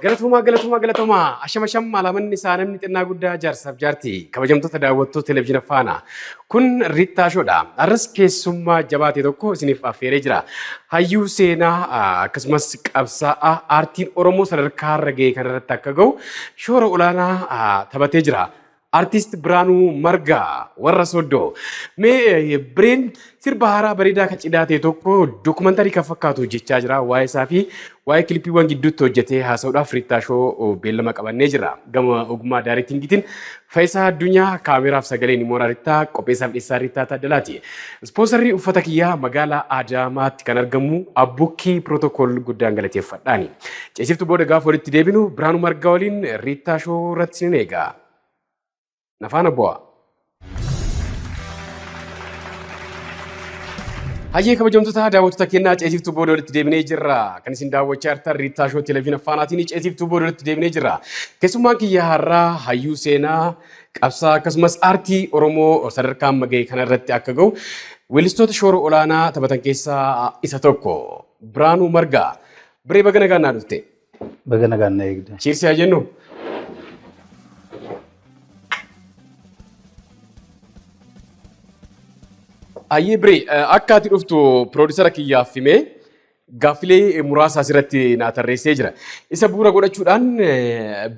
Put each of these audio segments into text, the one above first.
Galatoomaa, galatoomaa, galatoomaa. Ashama sham alaamanni isaa namni xinnaa guddaa jaarsaaf jaarti. Kabajamtoota daawwattoota televezyiina Faanaa. Kun Riittaa Shoodha. Har'as keessummaa jabaa ta'e tokko isiniif affeeree jira. Hayyuu seenaa akkasumas qabsaa'aa aartiin Oromoo sadarkaa har'a ga'e kanarratti akka ga'u shoora olaanaa taphatee jira. Artist Biraanuu Margaa warra Sooddoo. Mee Bireen sirba haaraa bareedaa kan cidhaa ta'e tokko dookumantarii kan fakkaatu hojjechaa jira. Waa'ee isaa fi waa'ee kilippiiwwan gidduutti hojjetee haasa'uudhaaf Riittaa Shoo beellama qabannee jira. Gama ogummaa daayirektingiitiin Fayisaa Addunyaa, kaameraaf sagaleen Imoonaa Rittaa, qopheessaaf dhiyeessaa Rittaa Taaddalaati. Ispoonsarri uffata kiyyaa magaalaa Adaamaatti kan argamu Abbukkii Pirootokool guddaan galateeffadhaani. Ceesiftuu booda gaafa walitti deebinu Biraanuu Margaa waliin Riittaa Shoo irratti isin eega. Na faana bu'aa. Hayyee kabajamtoota daawwattoota kennaa ceesiftuu booda walitti deebinee jirra. Kan isin daawwachaa jirtan Riittaa Shoo Televizyina Faanaatiin ceesiftuu booda walitti deebinee jirra. Keessummaan kiyya har'aa hayyuu seenaa, qabsaa akkasumas aartii Oromoo sadarkaa amma gahe kana irratti akka gahu weellistoota shoora olaanaa taphatan keessaa isa tokko. Biraanuu Margaa. Biree, baga nagaan naa dhufte. Baga nagaan na eegde. Cheers haa jennu. Ayyee Biree, akka ati dhuftu piroodisara kiyyaaf himee gaaffilee muraasa asirratti naa tarreessee jira. Isa bu'uura godhachuudhaan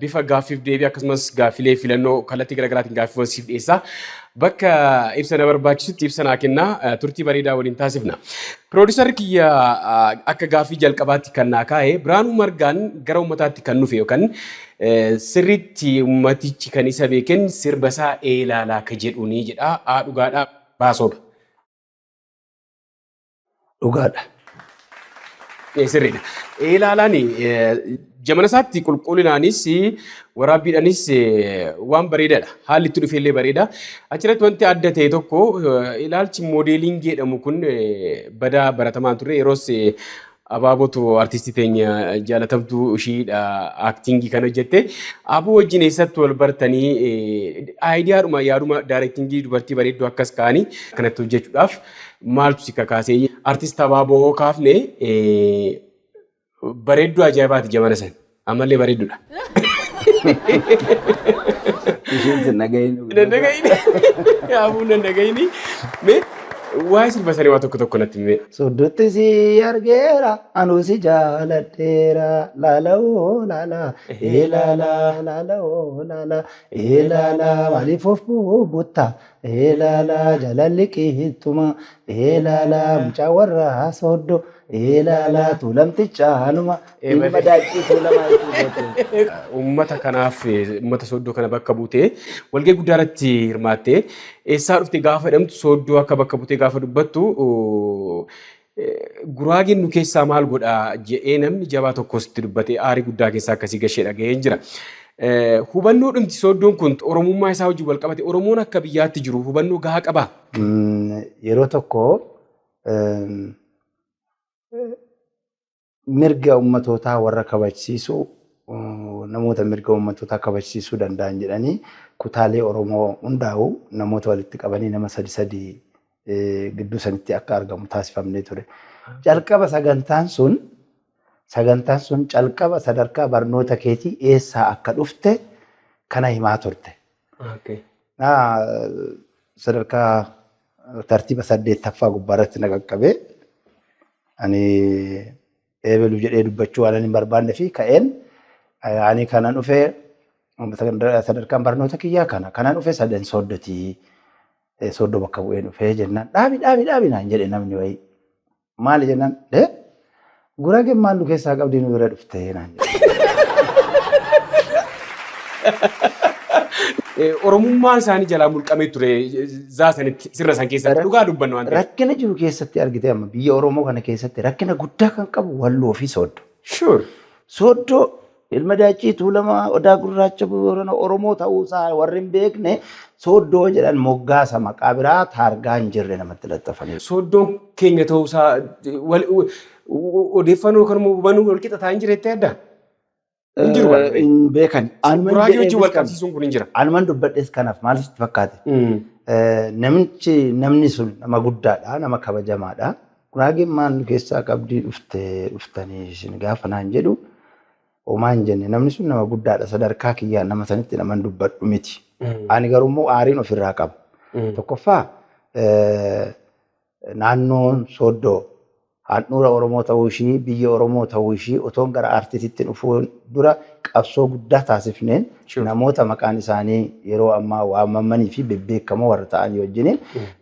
bifa gaaffiif deebii akkasumas gaaffilee filannoo kallattii garaagaraatiin gaaffiiwwan siif dhiyeessaa. Bakka ibsa na barbaachisutti ibsa naa kennaa, turtii bareedaa waliin taasifna. Piroodisarri kiyya akka gaaffii jalqabaatti kan naa kaa'e, Biraanuu Margaan gara uummataatti kan dhufe yookaan sirriitti uummatichi kan isa beeken sirba isaa Eelaalaa ka jedhuuni jedha. A, dhugaadha. B, soba. Dhugaadha. Sirriidha. Eelaalaan jamana isaatti qulqullinaanis waraabbiidhaanis waan bareedaadha. Haalli itti dhufe illee bareeda. Achirratti wanti adda ta'e tokko, ilaalchi moodeeliingii jedhamu kun badaa baratamaan turre. Yeroos Abaabotu artistii teenya jaalatamtuu ishiidha aaktingii kan hojjette. Aboo wajjin eessatti wal bartanii, aayidiyaadhuma yaaduma daayirektingii dubartii bareedduu akkas ka'anii kanatti hojjechuudhaaf maaltu si kakaasee? Artist Abaaboo hoo kaafne, bareedduu ajaa'ibaati jamana san. Ammallee bareedduudha. Isheen sin dhagahin. Nan dhaga'ini. Abuun nan dhaga'ini. Mee waa'ee sirba sanii waa tokko tokko natti himee. Soddotti si argeera, anuu si jaaladheera, laala oo laala, ee laala, laala oo laala, ee laala, maaliif of butta, ee laala, jaalalli qixxuma, ee laala, mucaa warra Sooddoo, ee laala, Tuulamticha anuma, ilma Daaccii Tuulamaa jechuudha. Uummata kanaaf, uummata Sooddoo kana bakka buutee walgahii guddaa irratti hirmaattee, eessaa dhufte gaafa jedhamtu Sooddoo akka bakka buutee gaafa dubbattu, Guraageen nu keessaa maal godha jedhee namni jabaa tokkos itti dubbatee aarii guddaa keessaa akkasii gashee dhaga'een jira. Hubannoo dhumti Sooddoon kun Oromummaa isaa wajjin wal qabate, Oromoon akka biyyaatti jiru hubannoo gahaa qabaa? Yeroo tokko mirga ummatootaa warra kabajsiisu, namoota mirga ummatootaa kabajsiisuu danda'an jedhanii kutaalee Oromoo hundaa'u namoota walitti qabanii nama sadi sadi gidduu sanitti akka argamu taasifamnee ture. Calqaba sagantaan sun calqaba sadarkaa barnoota keetii eessaa akka dhufte kana himaa turte. Sadarkaa tartiiba saddeettaffaa gubbaarratti na qaqqabee, ani eebelu jedhee dubbachuu waan hin barbaanne fi ka'een, ani kanan dhufee sadarkaan barnoota kiyyaa kana kanan dhufe sadan Sooddotii, Sooddoo bakka bu'ee dhufee jennaan, "Dhaabi, dhaabi, dhaabi," naan jedhe namni wayii. "Maali?" jennaan, "Ee, Guraageen maal nu keessaa qabdii nu bira dhuftee?" naan jedhe. Oromummaan isaanii jalaa mulqamee ture zaa sanitti sirna san keessatti, dhugaa dubbannu waan ta'eef. Rakkina jiru keessatti argite, amma biyya Oromoo kana keessatti rakkina guddaa kan qabu Walloo fi Sooddoo. Sooddoo ilma Daaccii Tuulamaa Odaa Gurraacha Boorana Oromoo ta'uusaa warri hin beekne Sooddoo jedhan moggaasa maqaa biraa taargaa hin jirre namatti laxxafanii. Sooddoon keenya ta'uusaa odeeffannoo kan hubannoo wal qixa ta'an jira jettee adda? Hin jiru waan ta'eef. Hin beekan. Anuman Guraagee wajjin wal jedheefis kana. qabsiisuun kun hin jira. Anuman dubbadhes kanaaf maal sitti fakkaate? Namichi, namni sun nama guddaadha, nama kabajamaadha. "Guraageen maal nu keessaa qabdii dhufte dhuftanii isin?" gaafa naan jedhu, Homaa hin jenne. Namni sun nama guddaadha. Sadarkaa kiyyaan nama sanitti naman dubbadhu miti. Ani garuu immoo aariin ofirraa qaba. Tokkoffaa, naannoon Sooddoo handhuura Oromoo ta'uu ishii, biyya Oromoo ta'uu ishii otoon gara aartiitti dhufuun dura qabsoo guddaa taasifneen namoota maqaan isaanii yeroo ammaa waamamanii fi bebbeekamoo warra ta'anii wajjiniin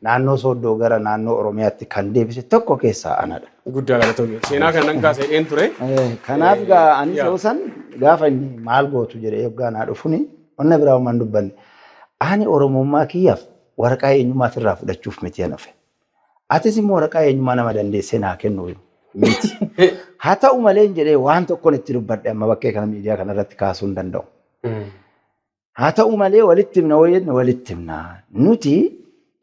naannoo Sooddoo gara naannoo Oromiyaatti kan deebise tokko keessaa anadha. Guddaa galatoomi. Seenaa kana nan kaasa jedheen ture. Kanaaf gaa anis yoo san gaafa inni maal gootu jedhee yoggaa naa dhufuni wanna biraa homaa hin dubbanne. Ani Oromummaa kiyyaaf waraqaa eenyummaa sirraa fudhachuuf miti an dhufe. Atis immoo waraqaa eenyummaa nama dandeessee naa kennu miti. Haa ta'u malee jedhee waan tokkoon itti dubbadhe, amma bakkee kana miidiyaa kana irratti kaasuu hin danda'u. Haa ta'u malee walitti himna wayii jenne, walitti himna. Nuti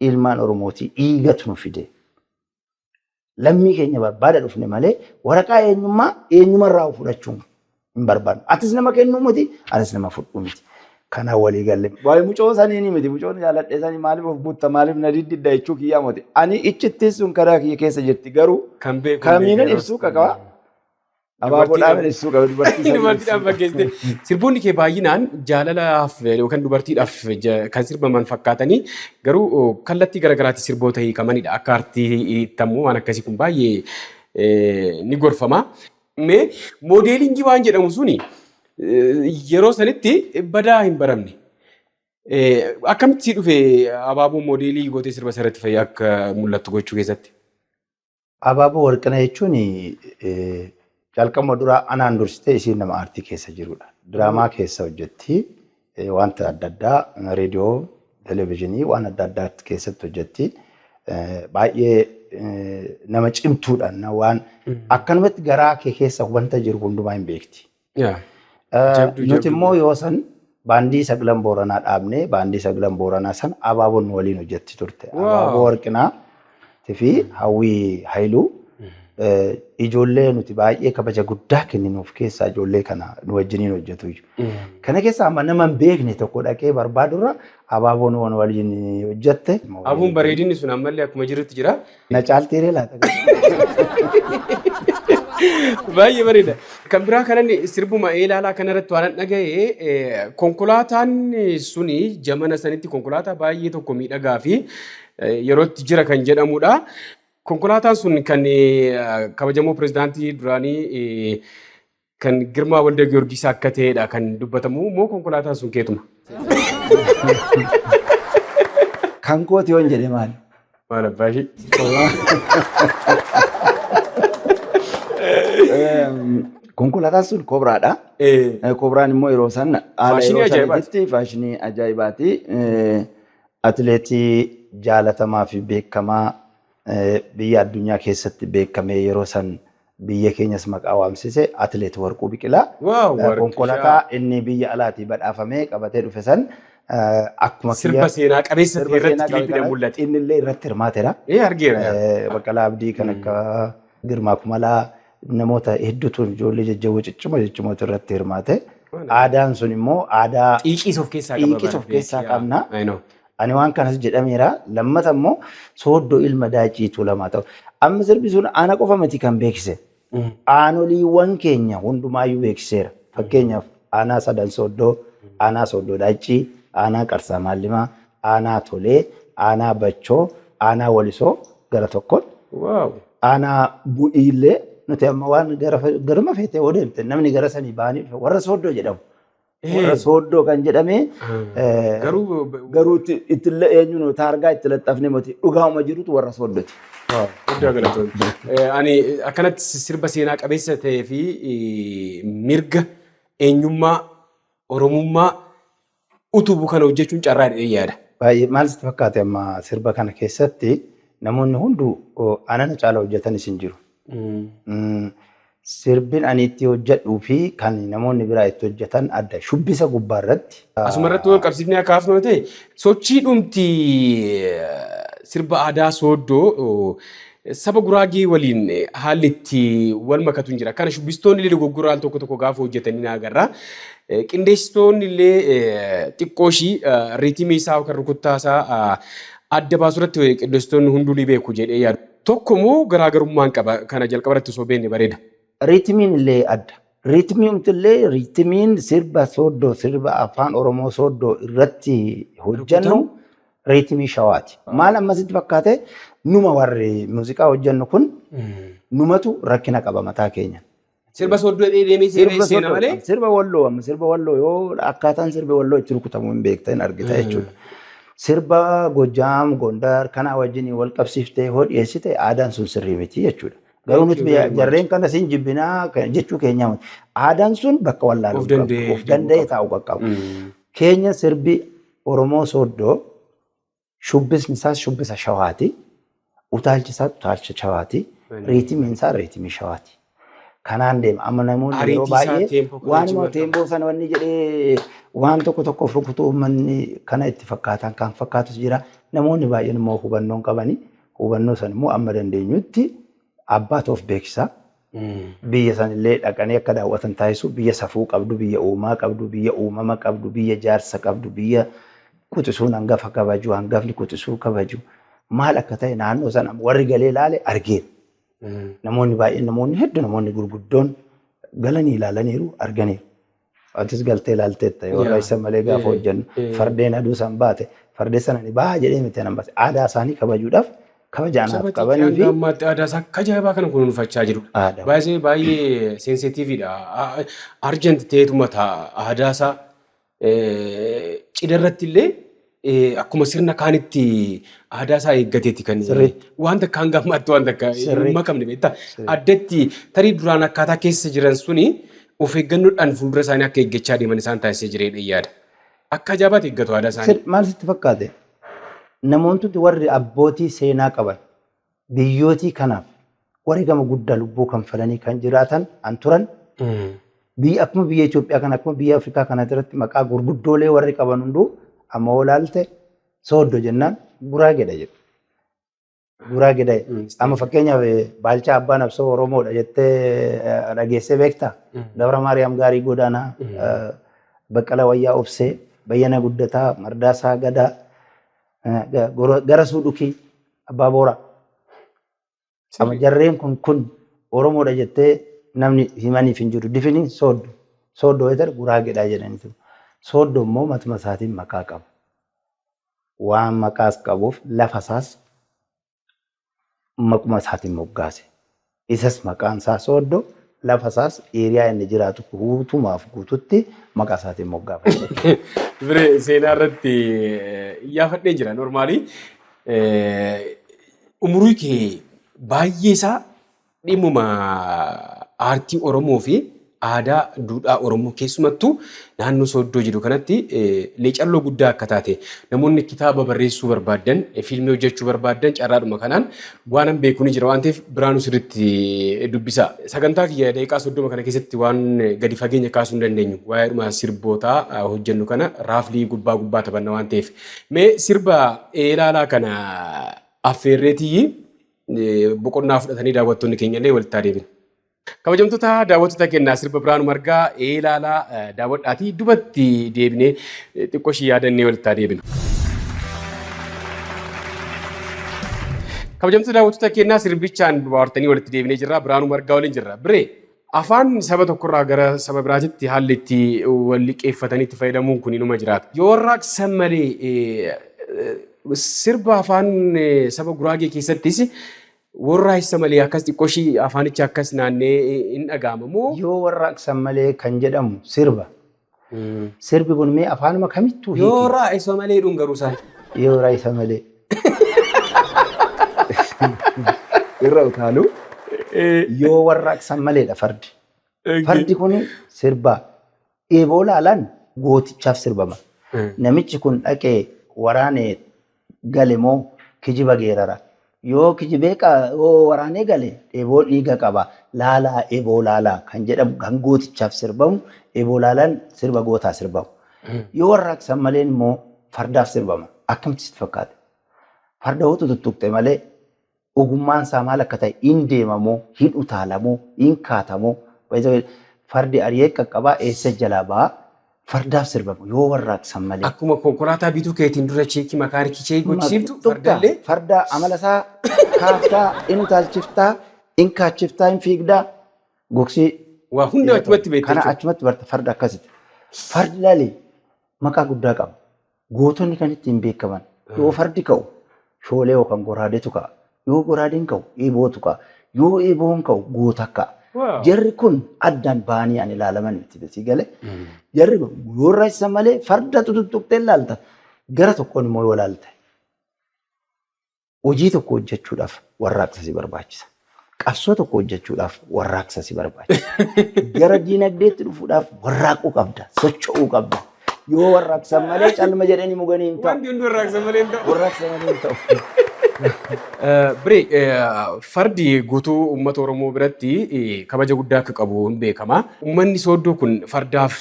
ilmaan Oromootii, dhiigatu nu fide. Lammii keenya barbaada dhufne malee waraqaa eenyummaa eenyumarraa fudhachuu hin barbaadnu. Atis nama kennuu miti, anis nama fudhuu miti. Kana walii galle. Waa'ee mucoo sanii ni miti. Mucoon jaaladhee sanii maaliif of butta, maaliif na diddidda jechuu kiyyaa miti. Ani iccittiin sun karaa kiyya keessa jirti garuu Kan beeku. Kamiinan ibsuu qaba. Abaaboodhaan ibsuu qaba dubartii sanii. Dubartiidhaaf fakkeessite. Sirboonni kee baay'inaan jaalalaaf yookaan dubartiidhaaf kan sirbaman fakkaatanii garuu kallattii garaagaraatti sirboota hiikamanidha. Akka aartiitti ammoo waan akkasii kun baay'ee ni gorfama. Mee modeling waan jedhamu suni yeroo sanitti badaa hin baramne. Akkamitti si dhufe abaaboo moodeelii gootee sirba sarratti fayyaa akka mul'attu gochuu keessatti? Abaaboo Warqinaa jechuun calqabuma duraa anaan dursitee isiin nama aartii keessa jirudha. Diraamaa keessa hojjetti. Wanta adda addaa, reediyoo, televezyiinii, waan adda addaa keessatti hojjetti. Baay'ee nama cimtuudha. Waan akkanumatti garaa kee keessa wanta jiru hundumaa hin beekti. Nuti immoo yoo san baandii Saglan Booranaa dhaabnee, baandii Saglan Booranaa san abaaboon nu waliin hojjetti turte. Abaaboo Warqinaa fi Hawwii Haayiluu ijoollee nuti baay'ee kabaja guddaa kenninuuf keessaa ijoollee kana nu wajjiniin hojjetu. Kana keessaa amma nama hin beekne tokko dhaqee barbaadurra abaaboon waan waliin hojjette. Abaaboon bareedinni sun ammallee akkuma jirutti jira. Na caaltiiree laata? Baay'ee bareeda. Kan biraa kanan sirbuma eelaalaa kanarratti waan dhaga'e, konkolaataan suni jamana sanitti konkolaataa baay'ee tokko miidhagaa fi yerootti jira kan jedhamudha. Konkolaataan sun kan kabajamoo pirezidaantii duraanii kan Girmaa Walda Giyoorgis akka ta'edha kan dubbatamu, moo konkolaataan sun keetuma? Kan kooti yoon jedhe maali? Maal abbaa ishee? Konkolaataan sun Kobraadha. Kobraan immoo yeroo san haala Faashinii yeroo ajaa'ibaati. sanitti faashinii ajaa'ibaati. Atileetii jaalatamaa fi beekamaa biyya addunyaa keessatti beekamee yeroo san biyya keenyas maqaa waamsise, Atileet Warquu Biqilaa. Konkolaataa inni biyya alaatii badhaafamee qabatee dhufe san akkuma Sirba seenaa qabeessa ta'e irratti kiliipiidhaan mul'ate. Inni illee irratti hirmaateera. Ee, argeera. Baqqalaa Abdii, kan akka Girmaa Kumalaa, namoota hedduutu, ijoollee jajjaboo ciccimoo ciccimootu irratti hirmaate. Aadaan sun immoo aadaa Xiiqiis of keessaa qaba. Xiiqiis of keessaa qabna. I know. Ani waan kanas jedhameera. Lammata immoo Sooddoo ilma Daaciituu lamaa ta'u. Amma sirbi sun ana qofa miti kan beeksise. Aanoliiwwan keenya hundumaayyuu beeksiseera. Fakkeenyaaf aanaa Sadan Sooddoo, aanaa Sooddoo Daaccii, aanaa Qarsaa Maallimaa, aanaa Tolee, aanaa Bachoo, aanaa Walisoo gara tokkoon. Aanaa Bu'iillee nuti amma waan garuma feetee yoo deemte namni gara sanii ba'anii dhufe warra Sooddoo jedhamu. Warra Sooddoo kan jedhame Garuu garuu ittillee eenyuun taargaa itti laxxafne miti, dhugauma jirutu warra Sooddoti. Guddaa galatoomne. Ani akkanatti sirba seenaa qabeessa ta'ee fi mirga eenyummaa Oromummaa utubu kana hojjechuun carraa jedhee yaada. Baay'ee, maal sitti fakkaate, amma sirba kana keessatti namoonni hunduu anana caala hojjetanis hin jiru. Sirbin ani itti hojjedhuu fi kan namoonni biraa itti hojjetan adda. Shubbisa gubbaa irratti. Asuma irratti wal qabsiifnee akka haasofnu ta'e, sochii dhumti sirba aadaa Sooddoo saba Guraagee waliin haalli itti wal makatu hin jira. Kana shubbistoonni illee dogoggora al tokko tokko gaafa hojjetanii ni agarra. Qindeessitoonni illee xiqqoo ishii riitimii isaa yookaan rukuttaa isaa adda baasuu irratti qindeessitoonni hunduu ni beeku jedhee yaadu. Tokko moo garaagarummaan qaba? Kana jalqaba irratti osoo beekne bareeda. Riitimiin illee adda. Riitmiin riitmiin sirba Sooddoo, sirba Afaan Oromoo Sooddoo irratti hojjennu riitmii Shawaati. Maal ammasitti fakkaate, numa warri muuziqaa hojjennu kun numatu rakkina qaba mataa keenya. Sirba Sooddoo deemee Sirba seena malee. Sirba Walloo, amma sirba Walloo yoo akkaataan sirbi Walloo itti rukutamu hin beekta, hin argita jechuudha. Sirba Gojaam, Gondar kanaa wajjin wal qabsiiftee hoo dhiyeessite aadaan sun sirrii miti jechuudha. Garuu nuti jarreen kana siin jibbinaa jechuu keenyaa miti. Aadaan sun bakka wallaaluu Of danda'ee of danda'ee taa'uu qabu. Keenya sirbi Oromoo Sooddoo shubbisni isaas shubbisa Shawaati. Utaalchi isaas utaalcha Shawaati. Riitimiin isaa riitimii Shawaati. Kanaan deema. Amma namoonni yeroo Ariitii isaa baay'ee tempo kana waanuma wajjin wal tempo sana wanni jedhee waan tokko tokkoof rukutuu uummanni kana itti fakkaatan kan fakkaatus jira. Namoonni baay'een immoo hubannoo hin qabani. Hubannoo sana immoo amma dandeenyutti abbaatu of beeksisa. Biyya sanillee dhaqanii akka daawwatan taasisu, biyya safuu qabdu, biyya uumaa qabdu, biyya uumama qabdu, biyya jaarsa qabdu, biyya quxisuun hangafa kabaju, hangafni quxisuu kabaju. Maal akka ta'e naannoo sana warri galee ilaale argeera. Namoonni baay'een, namoonni hedduu, namoonni gurguddoon galanii ilaalaniiru, arganiiru. Atis galtee ilaalteetta yoo isa malee gaafa hojjennu fardeen aduu san baate, fardeen sana ni ba'a jedhee miti nan baase, aadaa isaanii kabajuudhaaf kabaja anaaf Saba qabanii Itoophiyaa fi ammaatti aadaa isaa akka ajaa'ibaa kana kunuunfachaa jirudha. Aadaa. Baay'ee baay'ee seensitiiviidha. Urgent ta'eetuma ta'a aadaa isaa cidha irratti illee akkuma sirna kaanitti aadaa isaa eeggateeti kan wanta akka hanga ammaatti wanta akka hin makamne beektaa. Addatti tarii duraan akkaataa keessa jiran suni of eeggannoodhaan fuuldura isaanii akka eeggachaa deeman isaan taasisee jireedha yaada. Akka ajaa'ibaatti eeggatu aadaa isaanii. Maal sitti fakkaate? Namoonni warri abbootii seenaa qaban biyyootii kanaaf wareegama guddaa lubbuu kanfalanii kan jiraatan an turan, biyya akkuma biyya Itoophiyaa kana, akkuma biyya Afrikaa kana irratti maqaa gurguddoolee warri qaban hunduu amma olaalte Sooddo jennaan Guraageedha jedhu. Guraageedha. Amma fakkeenyaaf Baalchaa Abbaa Nabsoo Oromoodha jettee dhageessee beektaa? Gabra Maariyaam Gaarii Godaanaa, Baqqala Wayyaa Obsee, Bayyana Guddataa, Mardaasaa Gadaa, Garasuu Dhukii, Abbaa Booraa. Amma jarreen kun Oromoodha jettee namni himaniif hin jiru. Difini Sooddo. Sooddoo yoo ta'e Guraageedha jedhaniitu. Sooddo immoo matuma isaatiin maqaa qaba. Waan maqaas qabuuf lafa isaas maquma isaatiin moggaase. Isas maqaan isaa Sooddo, lafa isaas area inni jiraatu guutumaaf guututti maqaa isaatiin moggaafate. Biree seenaa irratti iyyaafadhee jira. Normally umurii kee baay'ee isaa dhimmuma aartii Oromoo fi aadaa duudhaa Oromoo keessumattuu naannoo Sooddoo jiru kanatti leecalloo guddaa akka taate, namoonni kitaaba barreessuu barbaaddan, fiilmii hojjechuu barbaaddan, carraadhuma kanaan waan an beeku ni jira waan ta'eef biraanuu sirriitti dubbisa. Sagantaa kiyya daqiiqaa 30 kana keessatti waan gadi fageenya kaasuu hin dandeenyu. Waa'eedhuma sirbootaa hojjennu kana raaflii gubbaa gubbaa taphanna waan ta'eef. Mee sirba eelaalaa kana affeerreetiyyi boqonnaa fudhatanii daawwattoonni keenya illee walitti adeemina. Kabajamtoota daawwattoota keenyaa, sirba Biraanuu Margaa eelaalaa daawwadhaatii dubatti deebinee xiqqoo ishii yaadannee walitti adeemina. Kabajamtoota daawwattoota keenyaa, sirbichaan bohaartanii walitti deebinee jirra. Biraanuu Margaa waliin jirra. Biree, afaan saba tokkorraa gara saba biraatitti haalli itti wal liqeeffatanii itti fayyadamuun kun inuma jiraata. Yoo warraaqsa malee sirba afaan saba Guraagee keessattis warraaqsa malee akkas xiqqoo ishii afaanicha akkas naannee hin dhaga'ama moo? Yoo warraaqsa malee kan jedhamu sirba. Sirbi kun mee afaanuma kamittuu hiiki. Yoo raa'isa malee dhuun garuu isaan. Yoo raa'isa malee. Irra utaalu. Yoo warraaqsa maleedha fardi. Fardi kun sirba. Eeboo laalaan gootichaaf sirbama. Namichi kun dhaqee waraanee gale moo kijiba geerara? Yoo kijibee yoo waraanee gale eeboo dhiiga qaba. Laalaa eeboo laalaa kan jedhamu kan gootichaaf sirbamu, eeboo laalaan sirba gootaa sirbamu. Yoo warraaqsan maleen immoo fardaaf sirbama. Akkamitti sitti fakkaate? Farda hootu tuttuqxe malee ogummaan isaa maal akka ta'e, hin deemamoo, hin utaalamoo, hin kaatamoo, fardi ari'ee qaqqabaa eessa jalaa ba'a, fardaaf sirbamu yoo warraaqsan malee. Akkuma konkolaataa bituu keetiin dura check makaanikii check gochisiiftu fardallee. Farda amala isaa kaaftaa, hin utaalchiftaa, hin kaachiftaa, hin fiigdaa, gogsii Waa hunda achumatti beekta Kana jechuudha. achumatti barta farda akkasitti. Fardi ilaali maqaa guddaa qaba. Gootonni kan ittiin beekaman yoo fardi ka'u shoolee yookaan goraadeetu ka'a. Yoo goraadeen ka'u eebootu ka'a. Yoo eeboon ka'u goota ka'a. Jarri kun addaan ba'anii an ilaalaman miti si galee. Jarri kun yoo irra malee farda tuttuqxee ilaalta. Gara tokkoon immoo yoo ilaalte hojii tokko hojjechuudhaaf warraaqsa si barbaachisa. Qabsoo tokko hojjechuudhaaf warraaqsa si barbaachisa. Gara diinagdeetti dhufuudhaaf warraaquu qabda, socho'uu qabda. Yoo warraaqsan malee calma jedhanii muganii hin ta'u. Wanti hundi warraaqsa malee hin ta'u. Warraaqsa malee hin ta'u. Biree, fardi guutuu uummata Oromoo biratti kabaja guddaa akka qabu hin beekama. Uummanni Sooddoo kun fardaaf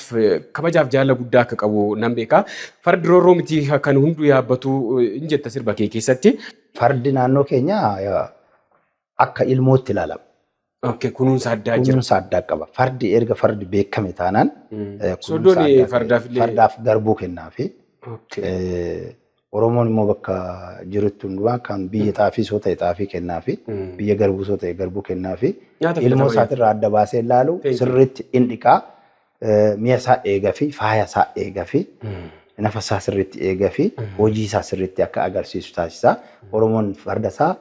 kabajaaf jaalala guddaa akka qabu nan beeka. Fardi roorroo miti kan hunduu yaabbatu hin jetta sirba kee keessatti. Fardi naannoo keenyaa akka ilmootti ilaalama. Okay, kunuunsa addaa jira. Kunuunsa addaa qaba. Fardi erga fardi beekame taanaan kunuunsa Sooddoon addaa fardaaf illee. Fardaaf garbuu kennaafi. Oromoon immoo bakka jirutti hundumaa kan biyya xaafii soo ta'e xaafii kennaafi, biyya garbuu soo ta'e garbuu kennaafi. Nyaata Ilmoo filatamaa. isaatirraa adda baasee ilaalu Thank you. sirriitti in dhiqaa, mi'a isaa eegaa fi faaya isaa eegaa fi nafa isaa sirriitti eegaa fi hojii isaa sirriitti akka agarsiisu taasisa. Oromoon farda isaa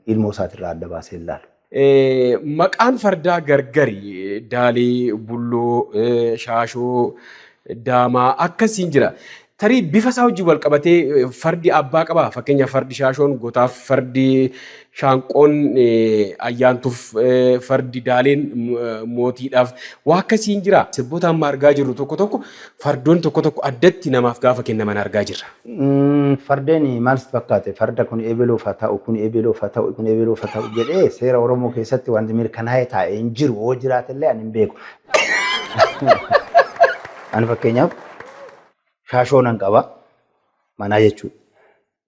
ilmoo isaatirraa adda baasee ilaalu. Maqaan fardaa gargari Daalee, Bulloo, Shaashoo, Daamaa akkasiin jira. Tarii bifa isaa wajjin wal qabatee fardi abbaa qabaa? Fakkeenyaaf fardi Shaashoon gootaaf, fardi Shaanqoon ayyaantuuf, fardi Daaleen mootiidhaaf waa akkasiin jira. Sirboota amma argaa jirru tokko tokko fardoonni tokko tokko addatti namaaf gaafa kennaman argaa jirra. Fardeen maal sitti fakkaate? Farda kun ebeluuf haa ta'u, kun ebeluuf haa ta'u, kun ebeluuf haa ta'u jedhee seera Oromoo keessatti wanti mirkanaa'ee taa'e hin jiru. Yoo jiraatellee ani hin beeku. Ani fakkeenyaaf Shaashoo nan qaba. Manaa jechuudha.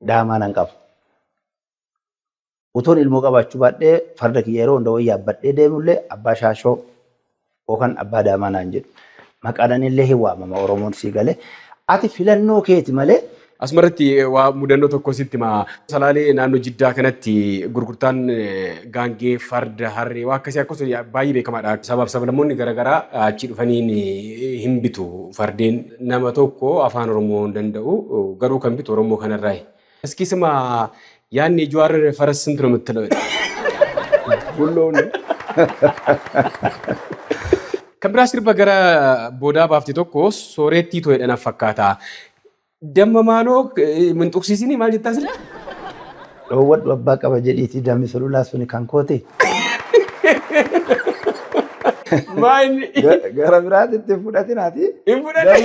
Daamaa nan qaba. Utuun ilmoo qabaachuu baadhee farda kiyya yeroo hunda wayii yaabbadhee deemullee abbaa shaashoo yookaan abbaa daamaa naan jedhu. Maqaadhaan illee hin waamama Oromoon sii galee. Ati filannoo keeti malee. Asumarratti waa mudannoo tokko sitti hima. Salaalee naannoo Jiddaa kanatti gurgurtaan gaangee, farda, harree waa akkasii akkasuma baay'ee beekamaadha. Sabaaf sablammoonni garaagaraa achi dhufaniin hin bitu fardeen. Nama tokko afaan Oromoo hin danda'u garuu kan bitu Oromoo kanarraayi. እስኪ ስማ ያኔ ጀዋር ፈረስ ስንት ነው የምትለው? Bulloon. Kan biraa sirba gara boodaa baafte tokko soorettii too'edha naf fakkaata. Damma maaloo min tuqsiisinii maal jettaa sila? Dhoowwadhu abbaa qaba jedhiitii dammi sululaa suni kan kooti. Maa inni? Gara biraatti itti fudhatinaati. Hin fudhanne.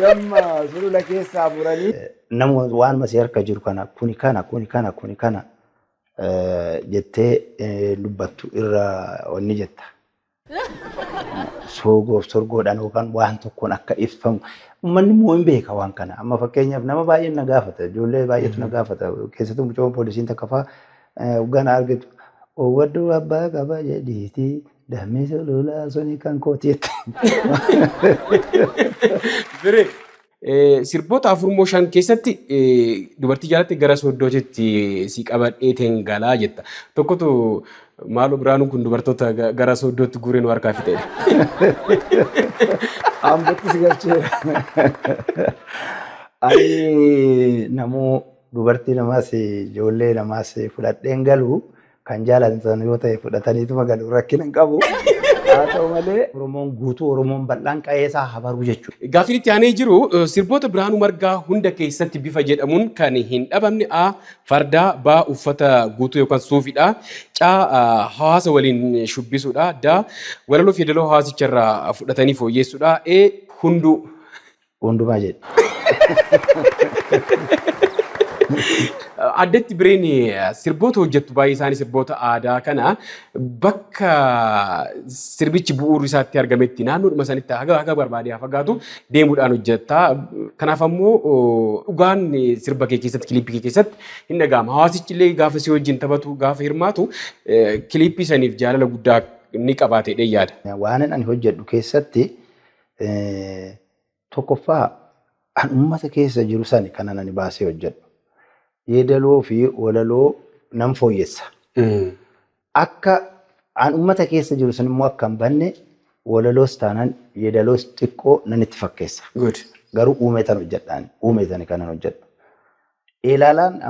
Damma sulula keessaa muranii. Nama waan masii harka jiru kana kuni kana kuni kana kuni kana jettee dubbattu irra wanni jetta. Soogoof sorgoodhaan yookaan waan tokkoon akka ibsamu. Uummanni immoo hin beeka waan kana. Amma fakkeenyaaf nama baay'een na gaafata. Ijoollee baay'eetu na gaafata. Keessattuu mucaan poolisiin takka fa'aa hoggaan argitu. Owaddu abbaa qaba jedhiitii dammi sululaa suni kan kooti jette. Biree sirboota afur moo shan keessatti dubartii jaalatte gara sooddootitti si qabadhee galaa jetta. Tokkotu maaloo Biraanuun kun dubartoota gara sooddootti guuree nu harkaa fixe. Ambootti si galcheera. Ani namuu dubartii namaas ijoollee namaas fudhadheen galu kan jaalatan yoo ta'e fudhataniituma galu rakkina hin qabu. Haa ta'u malee Oromoon guutuu Oromoon bal'aan qa'ee isaa habaruu jechuudha. Gaaffiin itti aanee jiru sirboota Birhaanuu Margaa hunda keessatti bifa jedhamuun kan hin dhabamne A. Fardaa B. Uffata guutuu yookaan suufiidha C. Hawaasa waliin shubbisuudha D. Walaloo fi yeedaloo hawaasicha irraa fudhatanii fooyyeessuudha E. Hunduu. Hundumaa jedhe. Addatti Bireen sirboota hojjettu baay'ee isaanii sirboota aadaa kana bakka sirbichi bu'uurri isaatti argametti naannoodhuma sanitti haga haga barbaadee haa fagaatu deemuudhaan hojjetta. Kanaaf ammoo dhugaan sirba kee keessatti kiliippii kee keessatti hin dhaga'ama. Hawaasichi illee gaafa si wajjin taphatu gaafa hirmaatu kiliippii saniif jaalala guddaa ni qabaata jedhee yaada. Waan ani hojjedhu keessatti tokkoffaa an uummata keessa jiru sani kanan ani baasee hojjedhu. Yeedaloo fi walaloo nan fooyyessa. Akka an uummata keessa jiru sun immoo akka hin banne Walaloos taanaan yeedaloos xiqqoo nan itti fakkeessa. Good. Garuu uumeetan hojjedhaan uumeetan kanan hojjedhu. Eelaalaan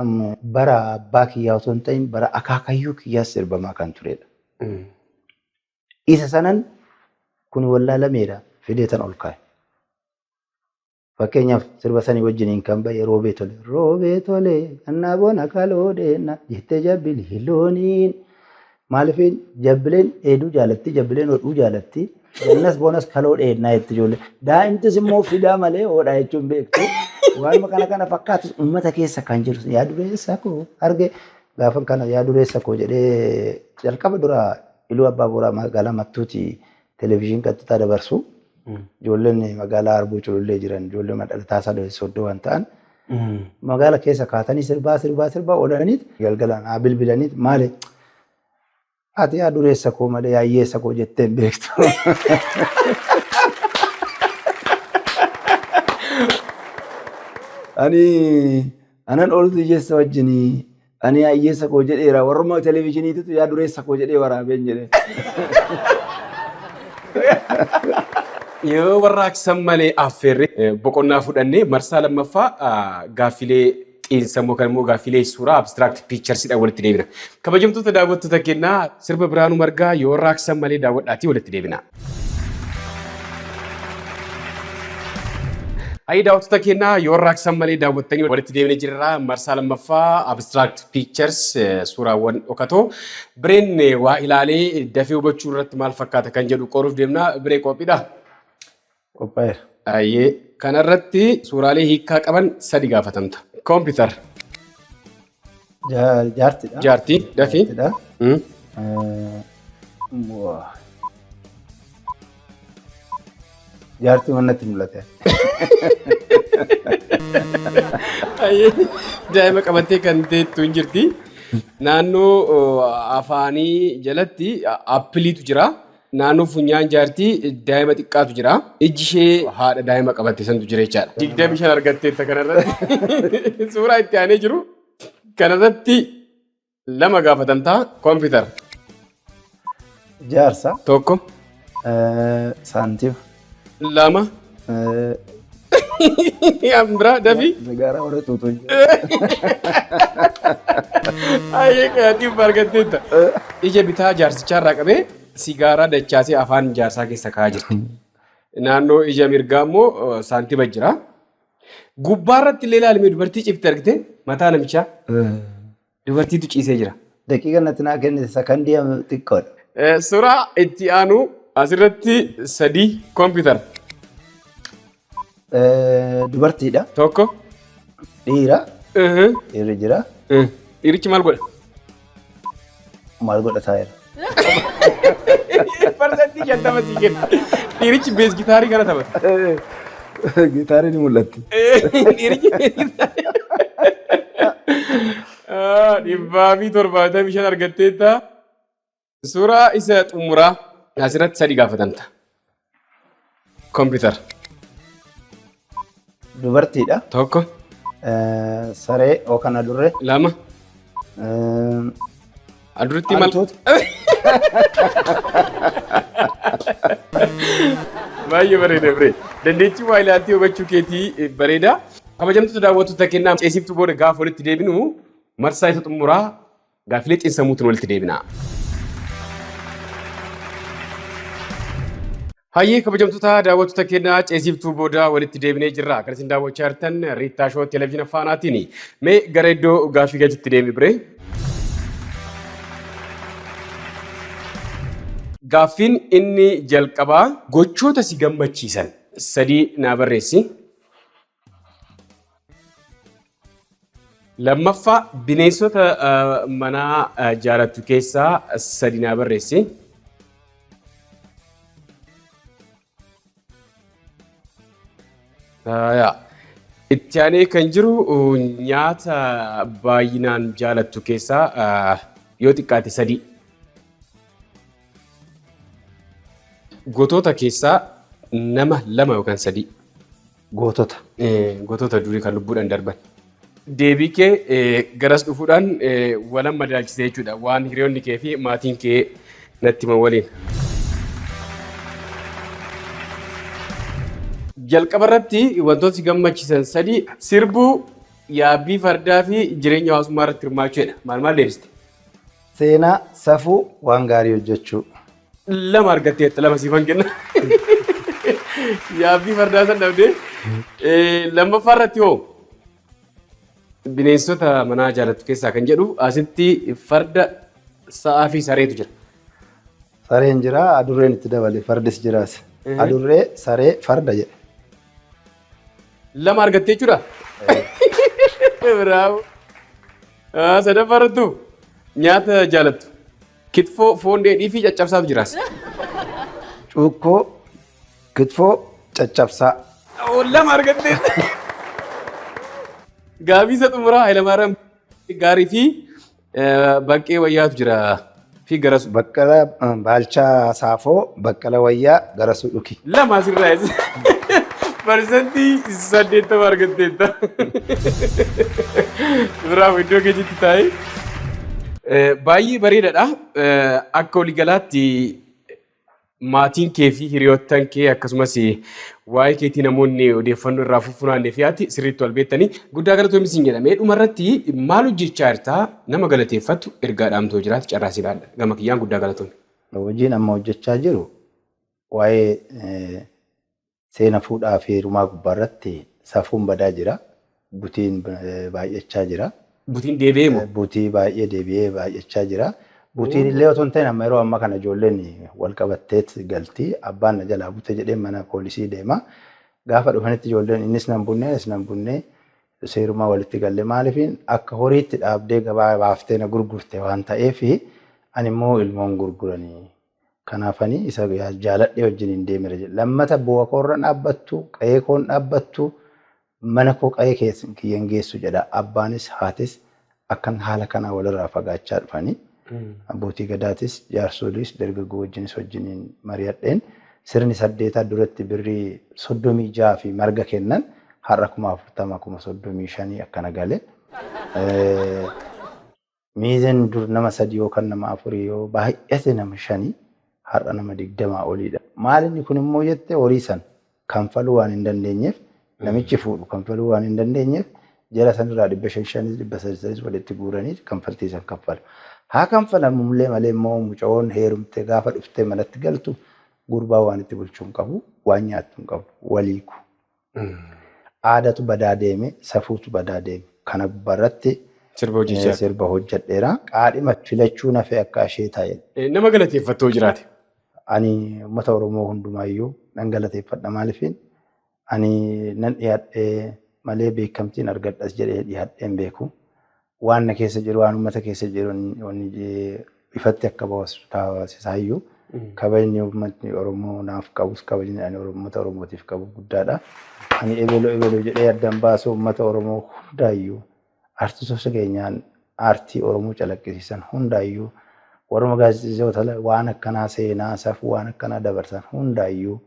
bara abbaa kiyyaa osoo hin ta'in bara akaakayyuu kiyyaas sirbamaa kan turedha. Isa sanan kun wallaalameera fideetan ol kaa'e. Fakkeenyaaf sirba sanii wajjiniin kan ba'e roobee tole. Roobee tole annaa bona kaloo deenna jettee jabbilee looniin. Maaliif jabbileen dheeduu jaalatti jabbileen hodhuu jaalatti. Gannas bonas kaloo dheennaa jetti ijoollee. Daa'imtis immoo fidaa malee hodhaa jechuun beektu. Waanuma kana kana fakkaatu uummata keessa kan jiru yaa dureessa koo arge gaafa kana yaa dureessa koo jedhee jalqaba dura Iluu Abbaa Booraa magaalaa Mattuuti televezyiin qaxxitaa dabarsu. Ijoolleen magaalaa Arbuu Culullee jiran ijoollee dhalataa isaa soddoo waan ta'an magaala keessa kaatanii sirbaa sirbaa sirbaa oolaniit galgalaan haa bilbilaniit maali ati yaa dureessa koo malee yaa hiyyeessa koo jettee hin beektu. Ani anan ooltu hiyyeessa wajjinii ani yaa hiyyeessa koo jedheera warruma televezyiiniitu yaa dureessa koo jedhee waraabeen jedhee. Yoo warraaqsan malee affeerre boqonnaa fudhannee marsaa lammaffaa gaaffilee xiinsammuu kan immoo gaaffilee suuraa abstract picturesidhaan walitti deebina. Kabajamtoota daawwattoota kennaa sirba Biraanuu Margaa yoo warraaqsan malee daawwadhaatii walitti deebina. Hayyee daawwattoota kennaa yoo warraaqsan malee daawwattanii walitti deebinee jirra. Marsaa lammaffaa abstract pictures suuraawwan dhokatoo Bireen waa ilaalee dafee hubachuu irratti maal fakkaata kan jedhu qoruuf deemna. Biree qophiidha? Qophaa'eera. Hayyee kanarratti suuraalee hiikkaa qaban sadi gaafatamta. Kompiitara. Jaartidha. Jaartii dafii. Jaartidha. Jaartii manatti mul'ate. Daa'ima qabattee kan teettu hin jirti. Naannoo afaanii jalatti appiliitu jira. Naannoo funyaan jaartii daa'ima xiqqaatu jira. Ijji ishee haadha daa'ima qabatte santu jira jechaadha. 25 argatteetta kanarratti. Suuraa itti aanee jiru kanarratti lama gaafatamtaa kompiitara. Jaarsa. Tokko. Saantima. Lama. Biraa dafii. Sigaaraa warra tuutu. Ayyee dhibba argatteetta. Ija bitaa jaarsichaa irraa qabee sigaaraa dachaasee afaan jaarsaa keessa kaa'aa jirti. Naannoo ija mirgaa immoo saantima jira. Gubbaa irratti illee ilaalime dubartii cifte argite mataa namichaa. Dubartiitu ciisee jira. Daqiiqa natti naa kennite sakandii xiqqoodha. Suuraa itti aanu asirratti sadii kompiitara. Dubartiidha. Tokko. Dhiira. Dhiirri jira. Dhiirichi maal godha? Maal godhataa jira? 50% sii kenna. Dhiirichi bass gitaarii kana taphata. Gitaariin ni mul'atti. Dhiirichi bass gitaarii. 175 argatteetta. Suuraa isa xumuraa asirratti sadi gaafatamta. Kompiitara. Dubartiidha. Tokko. Saree yookaan adurree. Lama. Adurritti maal? Hantuuta. Baay'ee bareeda bre. Dandeettii waa ilaaltee hubachuu keetii bareeda. Kabajamtoota daawwattoota kennaa ceesiftuu booda gaafa walitti deebinu marsaa isa xumuraa gaaffilee xiinsammuutiin walitti deebina. Hayyee kabajamtoota daawwattoota kennaa ceesiftuu booda walitti deebinee jirra. Kan isin daawwachaa jirtan Riittaa Shoo Televezyiina Faanaatiin. Mee gara iddoo gaaffii keetitti deemi bre. Gaaffiin inni jalqabaa gochoota si gammachiisan sadii naa barreessi. Lammaffaa bineensota manaa jaalattu keessaa sadi naa barreessi. Itti aanee kan jiru nyaata baay'inaan jaalattu keessaa yoo xiqqaate sadii. Gotoota keessaa nama lama yookaan sadii. Gootota. Gootota durii kan lubbuudhaan darban. Deebii kee garas dhufuudhaan walan madaalchise jechuudha. Waan hiriyoonni kee fi maatiin kee natti himan waliin. Jalqaba irratti wantoota si gammachiisan sadii sirbuu, yaabbii fardaa fi jireenya hawaasummaa irratti hirmaachuudha. Maal maal deebiste? Seenaa, safuu, waan gaarii hojjechuu. Lama argatteetta, lama siifan kenna. Yaabbii fardaa san dhabdee. Lammaffaa irratti hoo bineensota manaa jaalattu keessaa kan jedhu asitti farda, sa'aa fi sareetu jira. Sareen jira, adurreen itti dabale, fardis jiraas. Adurree, saree, farda jedhe. Lama argattee jechuudha. Bravo. Sadaffaa irrattu nyaata jaalattu. Kitfoo, foon dheedhii fi caccabsaatu jiraas. Cuukkoo, kitfoo, caccabsaa. Lama argattee. Gaaffii isa xumuraa Hayilamaariyaam Gaarii fi Baqqee Wayyaatu jira fi Garasuu. Baqqala Baalchaa Saafoo, Baqqala Wayyaa, Garasuu Dhuki. Lama asirraa 80% argatteetta. Bravo, iddoo keetitti taa'e. Baay'ee bareedaadha. Akka waliigalaatti maatiin kee fi hiriyoottan kee akkasumas waa'ee keetii namoonni odeeffannoo irraa fuffunaannee fi ati sirriitti wal beektanii guddaa galatoomi siin jedhame. Dhumarratti maal hojjechaa jirtaa? Nama galateeffattu ergaa dhaamtoo jiraate carraa si laadha. Gama kiyyaan guddaa galatoomi. Hojiin amma hojjechaa jiru waa'ee seena fuudhaa fi heerumaa gubbaarratti safuun badaa jira. Butiin baay'achaa jira. Butiin deebi'ee moo? Butii baay'ee deebi'ee baay'achaa jira. Butiin illee otoo hin ta'in amma yeroo ammaa kana ijoolleen wal qabatteet galti. Abbaan na jalaa bute jedhee mana poolisii deema. Gaafa dhufanitti ijoolleen innis nan bunne anis nan bunne seerumaa walitti galle. Maaliif akka horiitti dhaabdee gabaa baaftee na gurgurte waan ta'eef ani immoo ilmoon gurguranii. Kanaaf ani isa jaaladhee wajjin hin deemera jedhe. Lammata bu'a koorra dhaabbattu, qa'ee koon dhaabbattu, mana koo qa'ee kiyyan geessu jedha. Abbaanis haatis akkan haala kanaa walirraa fagaachaa dhufanii. Abbootii gadaatis, jaarsoliis, dargaggoo wajjinis wajjiniin mari'adheen sirni saddeetaa duratti birrii 36 fi marga kennan har'a 40,000, 35,000 akkana gale. Miizeen dur nama sadii yookaan nama afurii yoo baay'ate nama shanii har'a nama 20 oliidha. Maal inni kun immoo jette horii san kanfaluu waan hin dandeenyeef namichi fuudhu kanfaluu waan hin dandeenyeef jara sanirraa dhibba shan shanis dhibba sadi sadis walitti guuranii kanfaltii san kanfalu. Haa kanfalamullee malee immoo mucayoon heerumte gaafa dhuftee manatti galtu gurbaa waan itti bulchuu hin qabu, waan nyaattu hin qabu, waliiku. Aadatu badaa deeme, safuutu badaa deeme. Kana gubbaarratti Sirba hojjechaa. Sirba hojjedheera. Qaadhima filachuu nafee akka ishee ta'e. Nama galateeffattoo jiraate. Ani uummata Oromoo hundumaayyuu nan galateeffadha. Maaliifin ani nan dhiyaadhee malee beekamtiin argadhas jedhee dhiyaadhee hin beeku. Waan na keessa jiru, waan uummata keessa jiru ifatti akka baasu taasisaayyuu. Kabajni uummatni Oromoo naaf qabus kabajni ani uummata Oromootiif qabu guddaadha. Ani ebelo ebelo jedhee addan baasu uummata Oromoo hundaayyuu artistoota keenyaan aartii Oromoo calaqqisiisan hundaayyuu warra gaazexeessitoota waan akkanaa seenaa safuu waan akkanaa dabarsan hundaayyuu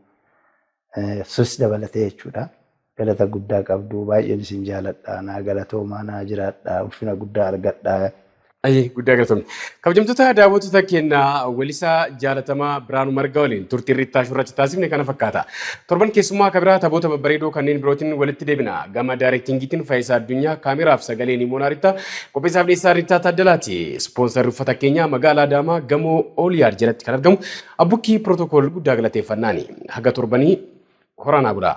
sus dabalatee jechuudha. Galata guddaa qabdu, baay'een isin jaaladha, naa galatoomaa, naa jiraadha, ulfina guddaa argadha. Ayyee, guddaa galatoomi. Kabajamtoota daawwattoota keenya, weellisaa jaalatamaa Biraanuu Margaa waliin turtii Riittaa Shurrachi taasifne kana fakkaata. Torban keessummaa kabiraa taphoota babbareedoo kanneen birootiin walitti deebina. Gama daayirektingiitiin Faayisaa Addunyaa, kaameraaf sagalee Nimoonaa Rittaa, qopheessaaf dhiyeessaa Rittaa Taaddalaati. Ispoonsarri uffata keenyaa magaalaa Adaamaa gamoo Ooliyaad jalatti kan argamu Abbukkii Pirootokool guddaa galateeffannaani. Haga torbanii horanaa bulaa.